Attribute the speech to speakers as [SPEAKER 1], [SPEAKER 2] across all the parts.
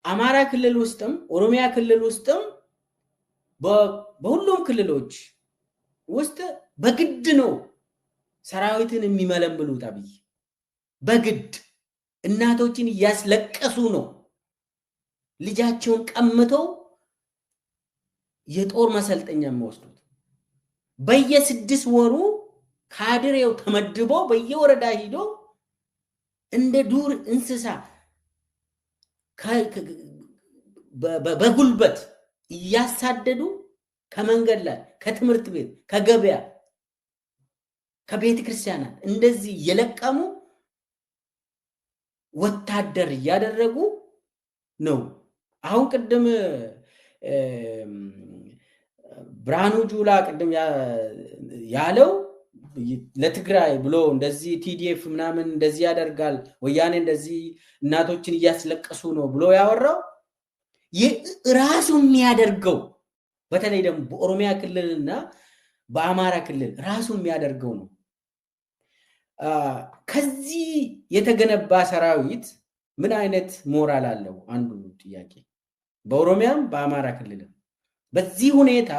[SPEAKER 1] አማራ ክልል ውስጥም ኦሮሚያ ክልል ውስጥም በሁሉም ክልሎች ውስጥ በግድ ነው ሰራዊትን የሚመለምሉት። አብይ በግድ እናቶችን እያስለቀሱ ነው ልጃቸውን ቀምተው የጦር መሰልጠኛ የሚወስዱት። በየ6 ወሩ ካድሬው ተመድቦ በየወረዳ ሂዶ እንደ ዱር እንስሳ በጉልበት እያሳደዱ ከመንገድ ላይ፣ ከትምህርት ቤት፣ ከገበያ፣ ከቤተ ክርስቲያናት እንደዚህ እየለቀሙ ወታደር እያደረጉ ነው። አሁን ቅድም ብርሃኑ ጁላ ቅድም ያለው ለትግራይ ብሎ እንደዚህ TDF ምናምን እንደዚህ ያደርጋል፣ ወያኔ እንደዚህ እናቶችን እያስለቀሱ ነው ብሎ ያወራው ራሱ የሚያደርገው፣ በተለይ ደግሞ በኦሮሚያ ክልልና በአማራ ክልል ራሱ የሚያደርገው ነው። ከዚህ የተገነባ ሰራዊት ምን አይነት ሞራል አለው? አንዱ ጥያቄ። በኦሮሚያም በአማራ ክልልም በዚህ ሁኔታ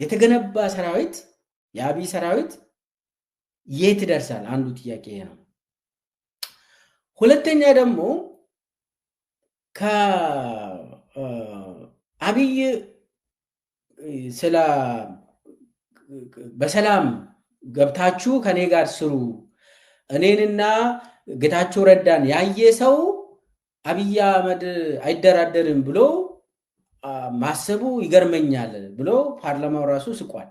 [SPEAKER 1] የተገነባ ሰራዊት፣ የአብይ ሰራዊት የት ይደርሳል? አንዱ ጥያቄ ነው። ሁለተኛ ደግሞ ከአብይ ስለ በሰላም ገብታችሁ ከኔ ጋር ስሩ፣ እኔንና ጌታቸው ረዳን ያየ ሰው አብይ አህመድ አይደራደርም ብሎ ማሰቡ ይገርመኛል ብሎ ፓርላማው ራሱ ስቋል።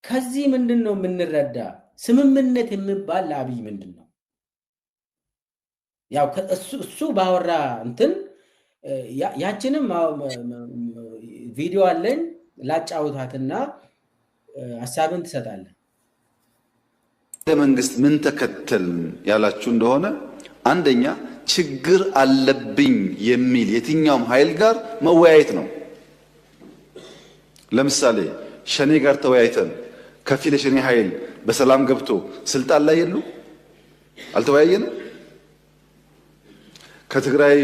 [SPEAKER 1] ከዚህ ምንድን ነው የምንረዳ? ስምምነት የሚባል ለአብይ ምንድን ነው? ያው እሱ ባወራ እንትን ያችንም ቪዲዮ አለኝ፣ ላጫውታትና ሀሳብን ትሰጣለህ።
[SPEAKER 2] መንግስት ምን ተከተል ያላችሁ እንደሆነ፣ አንደኛ ችግር አለብኝ የሚል የትኛውም ኃይል ጋር መወያየት ነው። ለምሳሌ ሸኔ ጋር ተወያይተን ከፊል የሸኔ ኃይል በሰላም ገብቶ ስልጣን ላይ የሉ፣ አልተወያየንም። ከትግራይ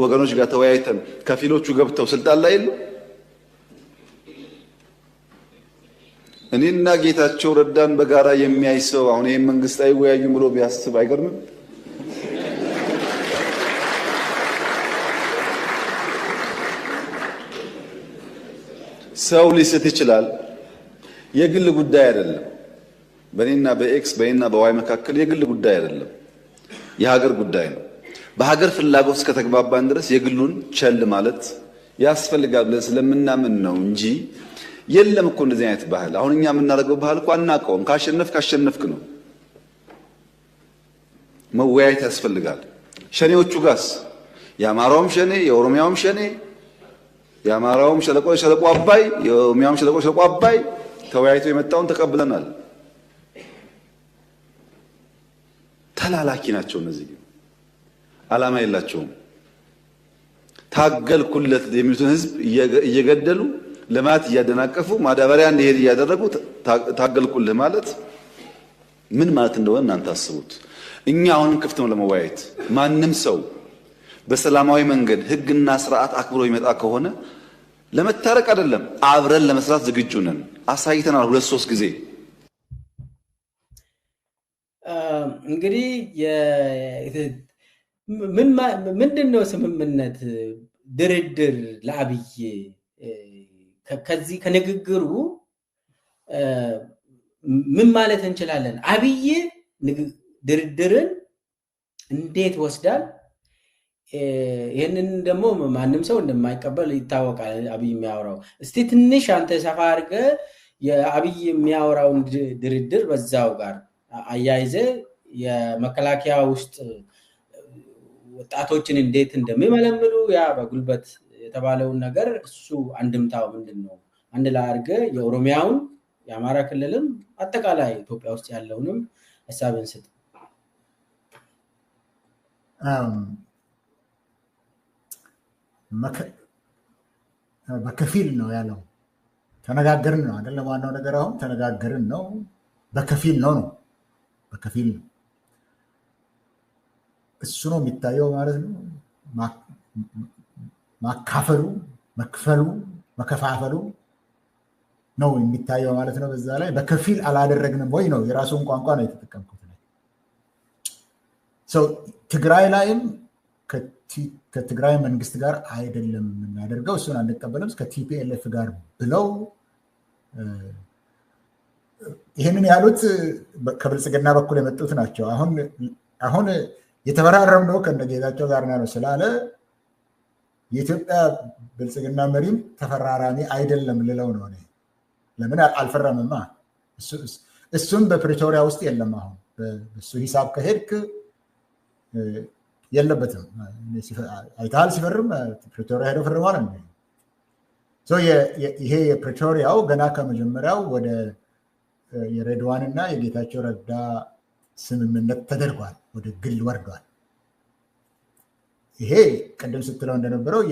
[SPEAKER 2] ወገኖች ጋር ተወያይተን ከፊሎቹ ገብተው ስልጣን ላይ የሉ። እኔና ጌታቸው ረዳን በጋራ የሚያይ ሰው አሁን ይህን መንግስት አይወያዩም ብሎ ቢያስብ አይገርምም? ሰው ሊስት ይችላል። የግል ጉዳይ አይደለም። በእኔና በ X፣ በእኔና በ Y መካከል የግል ጉዳይ አይደለም፣ የሀገር ጉዳይ ነው። በሀገር ፍላጎት እስከተግባባን ድረስ የግሉን ቸል ማለት ያስፈልጋል ብለን ስለምናምን ነው እንጂ የለም እኮ እንደዚህ አይነት ባህል። አሁን እኛ የምናደርገው ባህል እኮ አናውቀውም። ካሸነፍክ አሸነፍክ ነው። መወያየት ያስፈልጋል። ሸኔዎቹ ጋስ የአማራውም ሸኔ፣ የኦሮሚያውም ሸኔ፣ የአማራውም ሸለቆ ሸለቆ አባይ፣ የኦሮሚያውም ሸለቆ ሸለቆ አባይ ተወያይቶ የመጣውን ተቀብለናል። ተላላኪ ናቸው እነዚህ፣ ግን ዓላማ የላቸውም። ታገልኩለት የሚሉትን ህዝብ እየገደሉ፣ ልማት እያደናቀፉ፣ ማዳበሪያ እንዲሄድ እያደረጉ ታገልኩልህ ማለት ምን ማለት እንደሆነ እናንተ አስቡት። እኛ አሁንም ክፍት ነው ለመወያየት። ማንም ሰው በሰላማዊ መንገድ ህግና ስርዓት አክብሮ ይመጣ ከሆነ ለመታረቅ አይደለም አብረን ለመስራት ዝግጁ ነን። አሳይተናል ሁለት ሶስት ጊዜ።
[SPEAKER 1] እንግዲህ ምንድን ነው ስምምነት፣ ድርድር ለአብይ? ከዚህ ከንግግሩ ምን ማለት እንችላለን? አብይ ድርድርን እንዴት ወስዳል? ይህንን ደግሞ ማንም ሰው እንደማይቀበል ይታወቃል። አብይ የሚያወራው እስቲ ትንሽ አንተ ሰፋ አድርገህ የአብይ የሚያወራውን ድርድር በዛው ጋር አያይዘ የመከላከያ ውስጥ ወጣቶችን እንዴት እንደሚመለምሉ፣ ያ በጉልበት የተባለውን ነገር እሱ አንድምታው ምንድን ነው? አንድ ላይ አድርገህ የኦሮሚያውን፣ የአማራ ክልልም፣ አጠቃላይ ኢትዮጵያ ውስጥ ያለውንም ሀሳብን ስጥ።
[SPEAKER 3] በከፊል ነው ያለው። ተነጋገርን ነው አይደለም? ዋናው ነገር አሁን ተነጋገርን ነው። በከፊል ነው፣ በከፊል ነው። እሱ ነው የሚታየው ማለት ነው። ማካፈሉ፣ መክፈሉ፣ መከፋፈሉ ነው የሚታየው ማለት ነው። በዛ ላይ በከፊል አላደረግንም ወይ ነው፣ የራሱን ቋንቋ ነው የተጠቀምኩት። ትግራይ ላይም ከትግራይ መንግስት ጋር አይደለም የምናደርገው፣ እሱን አንቀበልም፣ ከ TPLF ጋር ብለው ይህንን ያሉት ከብልጽግና በኩል የመጡት ናቸው። አሁን የተፈራረምነው ከነጌታቸው ጋር ነው ስላለ የኢትዮጵያ ብልጽግና መሪም ተፈራራሚ አይደለም ልለው ነው እኔ። ለምን አልፈረምማ? እሱም በፕሪቶሪያ ውስጥ የለም። አሁን እሱ ሂሳብ ከሄድክ የለበትም። አይተሃል ሲፈርም ፕሪቶሪያ ሄደው ፈርሟል። ይሄ የፕሪቶሪያው ገና ከመጀመሪያው ወደ የሬድዋን እና የጌታቸው ረዳ ስምምነት ተደርጓል፣ ወደ ግል ወርዷል። ይሄ ቅድም ስትለው እንደነበረው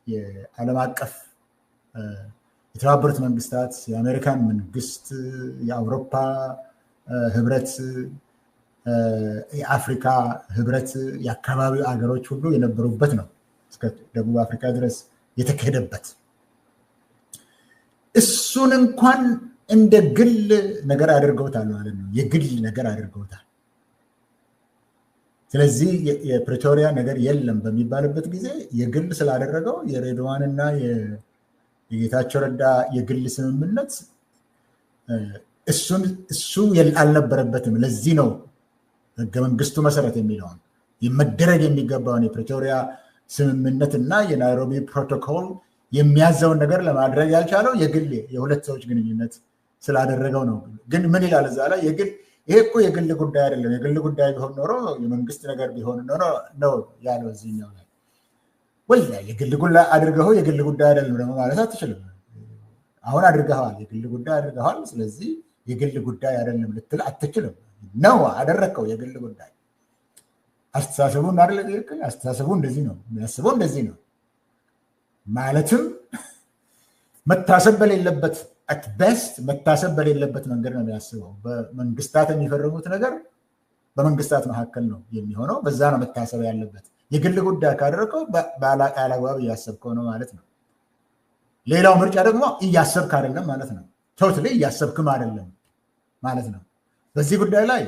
[SPEAKER 3] የዓለም አቀፍ የተባበሩት መንግስታት፣ የአሜሪካን መንግስት፣ የአውሮፓ ህብረት፣ የአፍሪካ ህብረት፣ የአካባቢው አገሮች ሁሉ የነበሩበት ነው እስከ ደቡብ አፍሪካ ድረስ የተካሄደበት። እሱን እንኳን እንደ ግል ነገር አድርገውታል ማለት ነው። የግል ነገር አድርገውታል። ስለዚህ የፕሪቶሪያ ነገር የለም በሚባልበት ጊዜ የግል ስላደረገው የሬድዋንና የጌታቸው ረዳ የግል ስምምነት እሱ አልነበረበትም። ለዚህ ነው ህገ መንግስቱ መሰረት የሚለውን መደረግ የሚገባውን የፕሪቶሪያ ስምምነት እና የናይሮቢ ፕሮቶኮል የሚያዘውን ነገር ለማድረግ ያልቻለው የግል የሁለት ሰዎች ግንኙነት ስላደረገው ነው። ግን ምን ይላል እዛ ላይ? የግል ይሄ እኮ የግል ጉዳይ አይደለም። የግል ጉዳይ ቢሆን ኖሮ የመንግስት ነገር ቢሆን ኖሮ ነው ያለው እዚህኛው ላይ። ወይ የግል ጉዳይ አድርገው የግል ጉዳይ አይደለም ደግሞ ማለት አትችልም። አሁን አድርገዋል፣ የግል ጉዳይ አድርገዋል። ስለዚህ የግል ጉዳይ አይደለም ልትል አትችልም። ነው አደረግከው፣ የግል ጉዳይ። አስተሳሰቡ አይደለ? አስተሳሰቡ እንደዚህ ነው የሚያስበው፣ እንደዚህ ነው ማለትም መታሰብ በሌለበት፣ at best መታሰብ በሌለበት መንገድ ነው የሚያስበው። በመንግስታት የሚፈርሙት ነገር በመንግስታት መካከል ነው የሚሆነው። በዛ ነው መታሰብ ያለበት። የግል ጉዳይ ካደረገው ያለአግባብ እያሰብከው ነው ማለት ነው። ሌላው ምርጫ ደግሞ እያሰብክ አይደለም ማለት ነው። Totally እያሰብክም አይደለም ማለት ነው። በዚህ ጉዳይ ላይ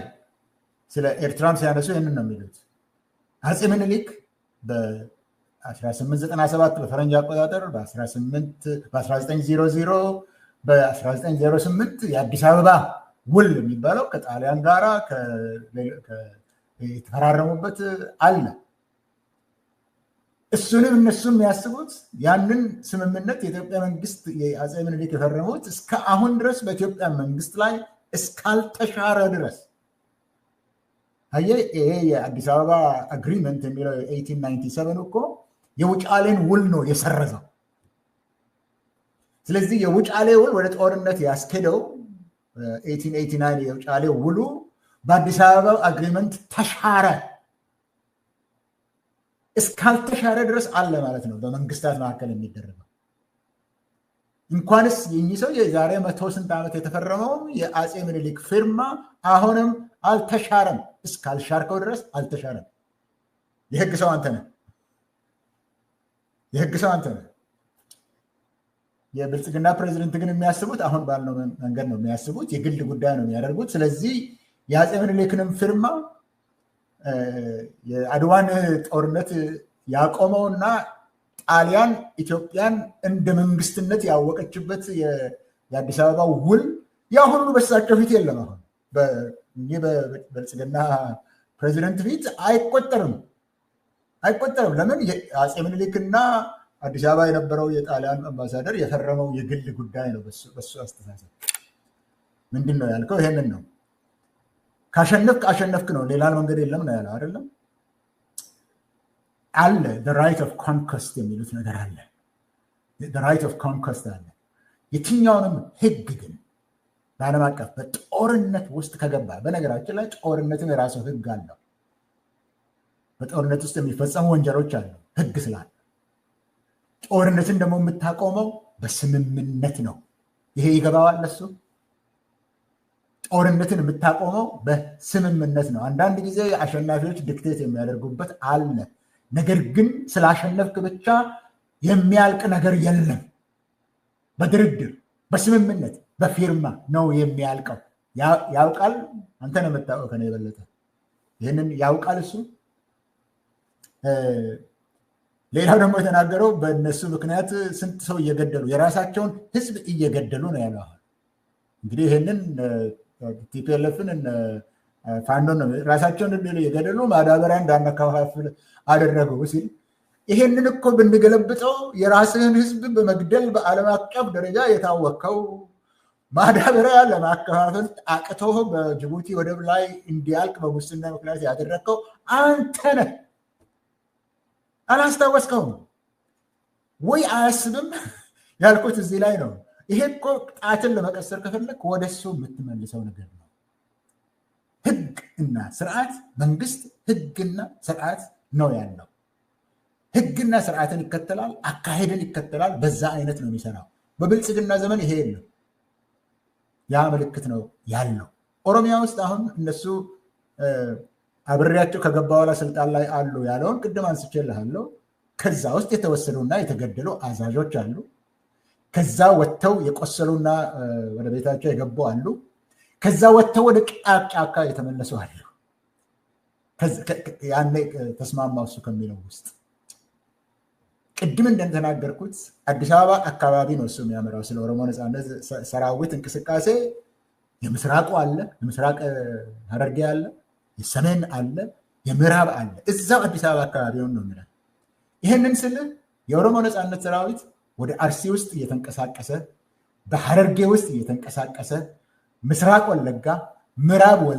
[SPEAKER 3] ስለ ኤርትራም ሲያነሱ ይህንን ነው የሚሉት። አፄ ምኒልክ በ1897 በፈረንጅ አቆጣጠር፣ በ1900፣ በ1908 የአዲስ አበባ ውል የሚባለው ከጣሊያን ጋራ የተፈራረሙበት አለ። እሱንም እነሱ የሚያስቡት ያንን ስምምነት የኢትዮጵያ መንግስት የአፄ ምኒልክ የፈረሙት እስከ አሁን ድረስ በኢትዮጵያ መንግስት ላይ እስካልተሻረ ድረስ፣ አየህ፣ ይሄ የአዲስ አበባ agreement የሚለው 1897 እኮ የውጫሌን ውል ነው የሰረዘው። ስለዚህ የውጫሌ ውል ወደ ጦርነት ያስኬደው 1889 የውጫሌ ውሉ በአዲስ አበባ agreement ተሻረ። እስካልተሻረ ድረስ አለ ማለት ነው በመንግስታት መካከል የሚደረገው። እንኳንስ የእኚህ ሰው የዛሬ መቶ ስንት ዓመት የተፈረመውም የአፄ ምኒልክ ፊርማ አሁንም አልተሻረም። እስካልሻርከው ድረስ አልተሻረም። የህግ ሰው አንተ ነህ። የህግ ሰው አንተ ነህ። የብልጽግና ፕሬዚደንት ግን የሚያስቡት አሁን ባልነው መንገድ ነው የሚያስቡት። የግል ጉዳይ ነው የሚያደርጉት። ስለዚህ የአፄ ምኒልክንም ፊርማ፣ የአድዋን ጦርነት ያቆመውና ጣሊያን ኢትዮጵያን እንደ መንግስትነት ያወቀችበት የአዲስ አበባ ውል ያ ሁሉ በሳቸው ፊት የለም። አሁን እኚህ በብልጽግና ፕሬዚደንት ፊት አይቆጠርም፣ አይቆጠርም። ለምን? አፄ ምኒልክና አዲስ አበባ የነበረው የጣሊያን አምባሳደር የፈረመው የግል ጉዳይ ነው። በሱ አስተሳሰብ ምንድን ነው ያልከው? ይሄንን ነው። ካሸነፍክ አሸነፍክ ነው፣ ሌላ መንገድ የለም ነው ያለው አይደለም? አለ፣ right of conquest የሚሉት ነገር አለ። Right of conquest አለ። የትኛውንም ህግ ግን በዓለም አቀፍ በጦርነት ውስጥ ከገባ፣ በነገራችን ላይ ጦርነትም የራሱ ህግ አለው። በጦርነት ውስጥ የሚፈጸሙ ወንጀሎች አሉ፣ ህግ ስላለ። ጦርነትን ደግሞ የምታቆመው በስምምነት ነው። ይሄ ይገባዋል እሱ። ጦርነትን የምታቆመው በስምምነት ነው። አንዳንድ ጊዜ አሸናፊዎች dictate የሚያደርጉበት አለ። ነገር ግን ስላሸነፍክ ብቻ የሚያልቅ ነገር የለም። በድርድር፣ በስምምነት፣ በፊርማ ነው የሚያልቀው። ያውቃል። አንተ ነው የምታውቀው ከእኔ የበለጠ፣ ይህንን ያውቃል እሱ። ሌላው ደግሞ የተናገረው በእነሱ ምክንያት ስንት ሰው እየገደሉ፣ የራሳቸውን ህዝብ እየገደሉ ነው ያለው። አሁን እንግዲህ ይህንን TPLF ን፣ ፋኖን ነው፣ ራሳቸውን እየገደሉ ማዳበሪያ እንዳናከፋፍል አደረጉ ሲል፣ ይሄንን እኮ ብንገለብጠው የራስህን ህዝብ በመግደል በዓለም አቀፍ ደረጃ የታወቅከው፣ ማዳበሪያ ለማከፋፈል አቅቶ በጅቡቲ ወደብ ላይ እንዲያልቅ በሙስና ምክንያት ያደረግከው አንተ ነህ። አላስታወስከውም ወይ? አያስብም ያልኩት እዚህ ላይ ነው። ይሄ እኮ ጣትን ለመቀሰር ከፈለክ ወደ እሱ የምትመልሰው ነገር ነው። ህግ እና ስርዓት፣ መንግስት ህግና ስርዓት ነው ያለው። ህግና ስርዓትን ይከተላል፣ አካሄድን ይከተላል። በዛ አይነት ነው የሚሰራው። በብልጽግና ዘመን ይሄ የለም። ያ ምልክት ነው ያለው። ኦሮሚያ ውስጥ አሁን እነሱ አብሬያቸው ከገባ በኋላ ስልጣን ላይ አሉ ያለውን ቅድም አንስቼልሃለሁ። ከዛ ውስጥ የተወሰዱና የተገደሉ አዛዦች አሉ። ከዛ ወጥተው የቆሰሉና ወደ ቤታቸው የገቡ አሉ። ከዛ ወጥተው ወደ ጫካ የተመለሱ አሉ። ያኔ ተስማማ እሱ ከሚለው ውስጥ ቅድም እንደተናገርኩት አዲስ አበባ አካባቢ ነው እሱ የሚያመራው። ስለ ኦሮሞ ነፃነት ሰራዊት እንቅስቃሴ የምስራቁ አለ፣ የምስራቅ ሐረርጌ አለ፣ የሰሜን አለ፣ የምዕራብ አለ። እዛው አዲስ አበባ አካባቢ ነው የሚለው። ይህንን ስል የኦሮሞ ነፃነት ሰራዊት ወደ አርሲ ውስጥ እየተንቀሳቀሰ፣ በሐረርጌ ውስጥ እየተንቀሳቀሰ፣ ምስራቅ ወለጋ፣ ምዕራብ ወለጋ